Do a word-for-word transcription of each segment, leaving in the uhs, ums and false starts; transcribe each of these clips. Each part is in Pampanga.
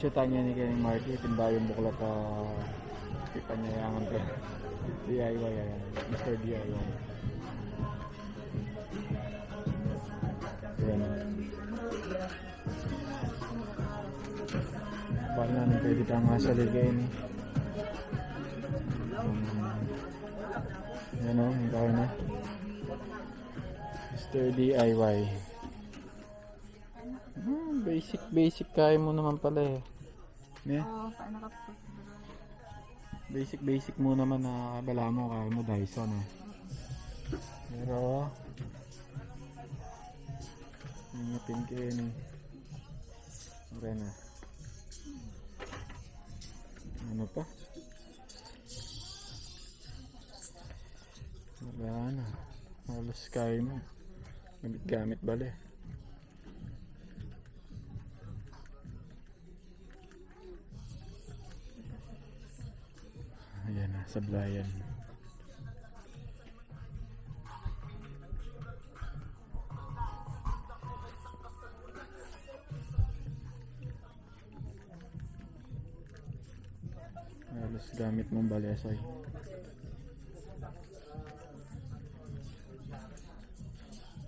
Siya tanya ni Kenny Marky, timba yung buklat, ah, ipanyayangan ka. D I Y yan. Mister D I Y. Ayan. Bala na pwede tang masaligay ni. Ayan o, ang tawag na. Mister D I Y. Hmm, basic, basic kaya mu naman pala e. Ne? Oo, paano ka po? Basic, basic mu naman na bala mu, kaya mu Dyson e. Pero, ingat din kayo ni. Okay na. Ano pa? Wala na. Halos kaya mu. Gamit-gamit bale. Ayan na, sablayan. Halos gamit mung bale, Soy.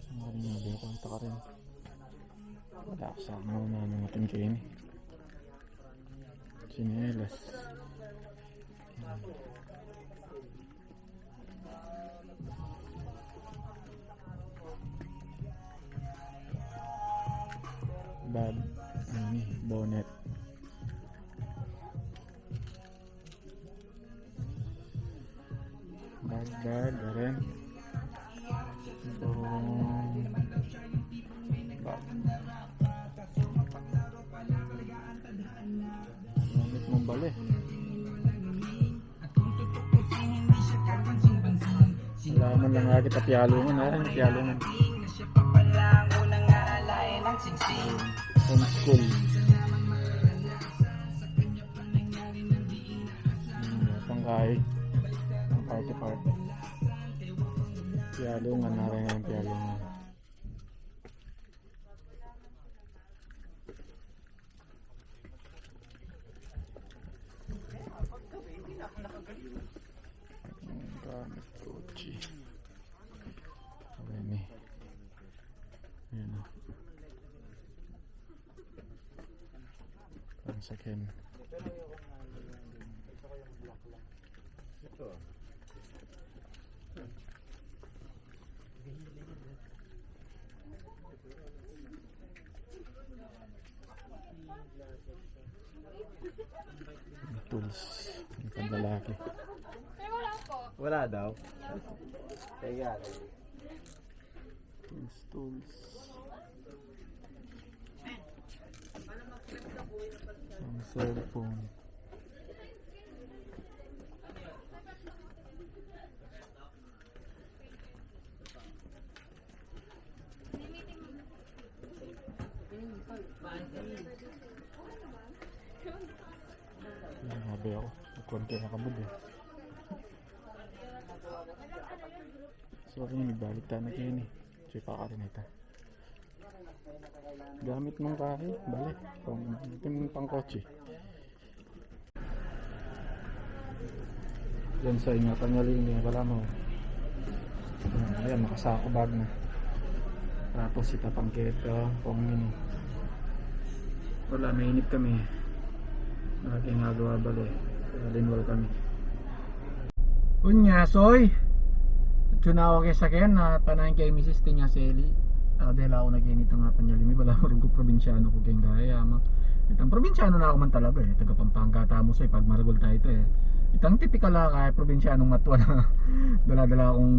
Ang galing nga, be, kwenta ka rin. Wala ko sa mga nanungutin kayo ni. Tsinelas. Bag, ini, bonnet. Bag, bag, aren. Itong bag. Gamit mung bale. Wala man lang agi piyalungan, aren, piyalungan. Homeschool. Pangkain. Pang party-party. Piyalungan, aren, piyalungan. Ang gamit kotse. Ayan e. Ayan o. Ang sakyan. Tools. Ang panlalaki. Wala daw. Kaya, Tools, tools. Ang cellphone. Ayan, sabi ako. Konti na kabud e. So, yun, nagbalik tayo na kayo ni. Check pa ka rin ito. Gamit mung kain, bale. Pang, pang, pang kotse. Yan sa inyo, tanggalin niya, wala mo. Ayan, ayan, makasako bag na. Tapos ita pang keto, pang ini. Wala, mainit kami. Wala kayong nagawa, bale. Linwal kami. Unya, Soy. Tsunawa kay saken, na panayan kay misis, tinya seli. Ah, dahil ako nag-init nga panyalimi, bala marugul probinsyano ku keng gaya, ama. Itang probinsyano na aku man talaga e. Taga Pampanga tamu, Soy, pagmaragul tayo ito e. Itang tipikal a kaya probinsyano matua na dala-dala kung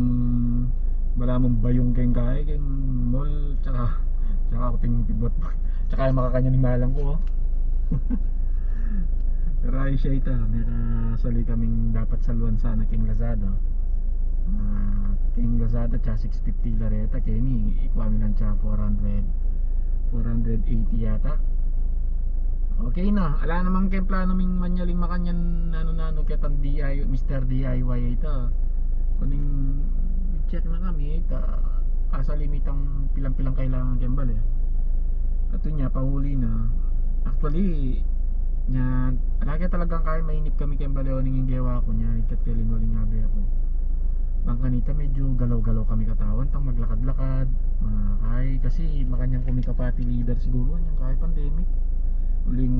bala mung bayung keng gaya, keng mall, tsaka, tsaka aku ting pibot. Tsaka yung makakanyan ni malang ku, o. Pero ay siya ita, may kasali kaming dapat saluan sana keng Lazada. Ah, keng Lazada, tsaka six fifty la reta, keni, ikwa mi lang tsaka four hundred, four hundred eighty yata. Okay na, ala namang keng plano ming manyaling makanyan, nanu-nanu, ketang D I Y, Mister D I Y ita. Kuning check na kami, ita, asali mi itang pilang-pilang kailangan keng bale. At yun nga, pahuli na. Actually, Kaya talagang kaya mainip kami keng baleon ing gewa ku, nya ikat ke linwaling abe ku. Bang kanita medyo galaw-galaw kami katawan, tang maglakad-lakad, mga kay, kasi makanyan kami kapati liber siguru, anyang kay pandemic. Uling,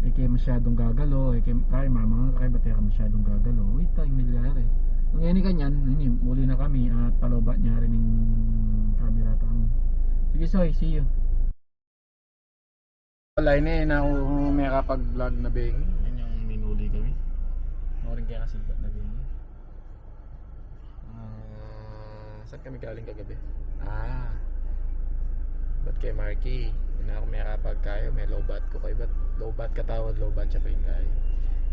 e ke masyadung gagalaw, e ke kay mamangan ka kay bat e ka masyadung gagalaw. Wait, tayong milyari. Ang ini kanyan, ini, muli na kami at palobat nya rin ing camera tang. Sige, Soy, see you. Wala, ini, na, makapag-vlog na beng. Yan yung minuli kami. Maring kaya kasi na beng. Ah, saan kami galing kagabi? Ah, bat kay Marky. Ina ku, makapag kayo, may lobat ku kay bat, lobat katawan, lobat siya pa yung kayo.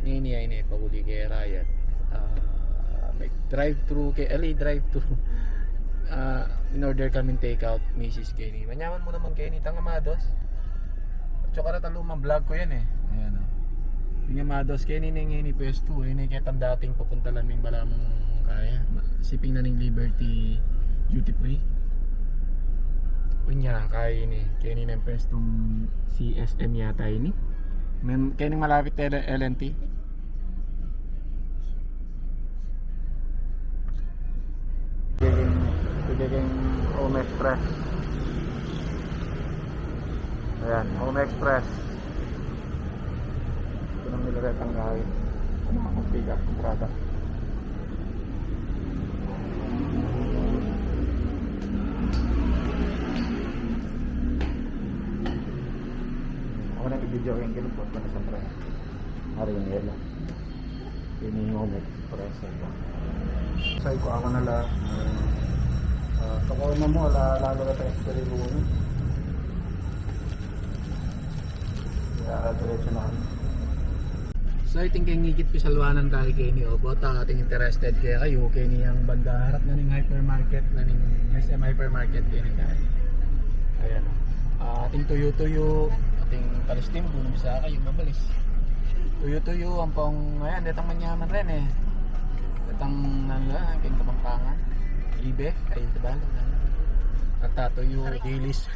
Ini, ini, ini, pauli kay Ryan. Ah, may drive-thru kay, ali, drive-thru. Ah, in order kami take out, misis Kenny. Manyaman mu naman Kenny, tang amados. At saka na talumang vlog ku yan e. Ayan o. Yung amados, Kenny na yung ini pwestu. Ini kaya tang dating papunta laming bala mong kaya. Siping na ning Liberty duty free. Unya, kaya ini. Kenny na yung pwestong C S M yata ini. Kenny malapit na L N T. Sige, sige, Home Express. Ayan, Home Express. Ito nang nilaretang gawi. Ano ang pick up, kontrata? Ako na video yung kinupot ko na sa pre. Hari yung yelo. Ini yung Home Express, e. Say ku, aku na la, ah, Tacoma mu, ala, ala, ala, tayo sa Pilipinas. Kaya diretso na kami. So, iting keng ikit pisalwanan kay Kenny, o, bota ating interested kaya kayu, Kenny, yang banda harap na ning hypermarket, na ning S M hypermarket, Kenny, kay. Ayan. Ah, ating tuyu-tuyu, ating palistim, kung bisa kayu, mabalis. Tuyu-tuyu, ampong, ayan, detang manyaman rin e. Detang, nanu la, keng Kapampangan. Ibe, ay, tabal, nanu. At tatuyu, dilis.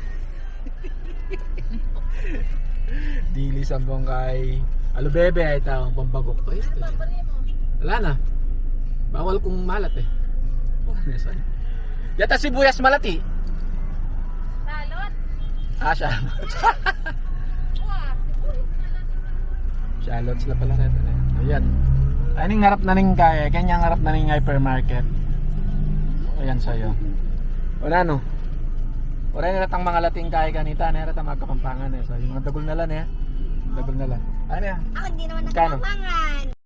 Dilis ampong kay, alu bebe, ay tau, ampong bagok pa, e. Wala na. Bawal kung malat e. Oh, nesan. Yata sibuyas malati. Salot. Ah, salot. Salot sila pala rito, e. Ayan. Ay, ning harap na ning kaya, kanyang harap na ning hypermarket. Ayan sayo. Wala, no? Wala na retang mga lating kaya kanita, na retang mga Kapampangan, e. So, yung mga dagul na lang, e. Dagul na lang. Ano yan? Ako, hindi naman Kano? Nakapangan.